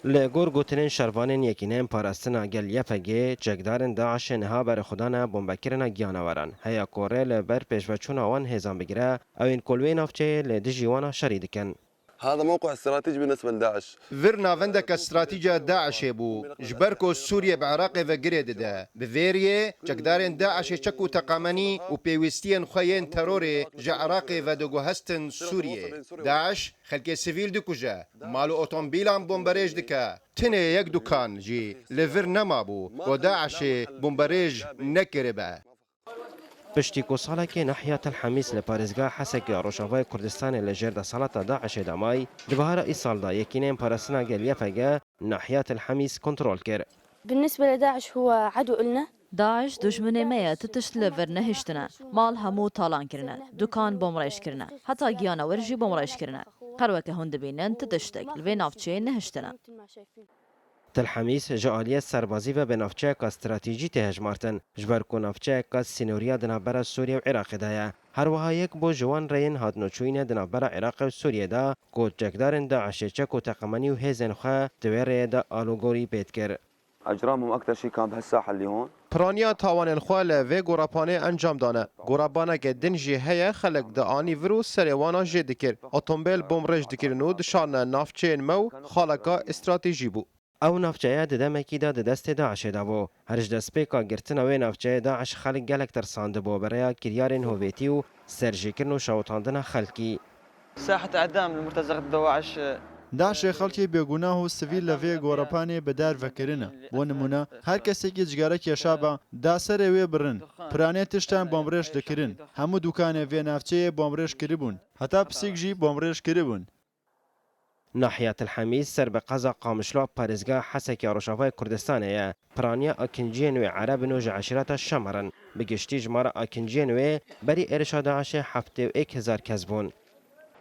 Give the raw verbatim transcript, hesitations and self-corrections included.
Li gor gotinên şervanên Yekîneyên Parastina Gel Y P G, çekdarên DAIŞê niha berê xwe dane bombekirina giyaneweran. Heya ku rê li ber pêşveçûna wan hêzan bigire, ew ên ku li wê navçeyê li dijî wan a şerî dikin. هذا موقع استراتيجي بالنسبة لداعش. Vir navendeke stratîc a DAIŞê bû, ji ber ku Sûriye bi Iraqê ve girê dide. Bi vê riyê, çekdarên DAIŞê çek û teqemenî û pêwîstiyên xwe yên terorê ji Iraqê vediguhestin Sûriyê. DAIŞ xelkê sivîl dikuje, mal û otomobîlan bomberêj dike. Tenê yek dukan jî li vir nemabû ku DAIŞê bomberêj nekiribe. Piştî ku salekê nahiya Tel Hemîs li parêzgeha Hesekê ya Rojavayê Kurdistanê li jêr desthilata DAIŞê de may, di bihara îsal de Yekîneyên Parastina Gel Y P G nahiya Tel Hemîs kontrol kir. بالنسبة لداعش هو عدو إلنا. DAIŞ dujminê me ye, ti tişt li vir nehiştine. Mal hemû talan kirine, dukan bomrêj kirine, heta giyanewer jî bomrêj kirine. Her weke hûn dibînin, ti tiştek li vê navçeyê nehiştine. Tel Hemîs ji aliyê serbazî ve bi navçeyeka stratejî tê hejmartin, ji ber ku navçeyeka sînorî ya di navbera Sûriye û Iraqê de ye. Her wiha yek bo ji wan rêyên hatinoçûyînê di navbera Iraqê û Sûriyê de ku çekdarên DAIŞê çek û teqemenî û hêzên xwe di wê rêyê de alûgorî pê dikir. أجرامهم أكثر شيء كان بهالساحة اللي هون. Piraniya tawanên xwe li vê gorapanê encam dane. Gorapaneke din jî heye, xelk dianî vir û serê wana jê dikir. Otomobîl bomrêj dikirin û dişarne navçeyên me û xaleka stratejî bû. Ew navçeye di demekî de di destê DAIŞê de bû. Her ji destpêka girtina wê navçeyê DAIŞ xelk gelek tirsandibû bi rêya kiryarên hovêtî û serjêkirin û şewitandina xelkî. ساحة إعدام لمرتزقة دواعش. DAIŞê xelkê bêgunah û sivîl li vê gorepanê bi dar vekirine. Bo nimûne, her kesekî cigare kêşa be, da serê wê birin. Piranê tiştan bomrêj dikirin. Hemû dûkanê vê navçeyê bomrêj kiribûn. Heta pisîk jî bomrêj kiribûn. Nahiya Til Hemîs ser bi qeza Qamişlo parêzgeha Hesekê ya Rojavayê Kurdistanê ye. Piraniya akinciyên wê Ereb in û ji eşîreta Şemir in. Bi giştî jimara akinciyên wê berî êrişa DAIŞê heftê û yek hezar kes bûn.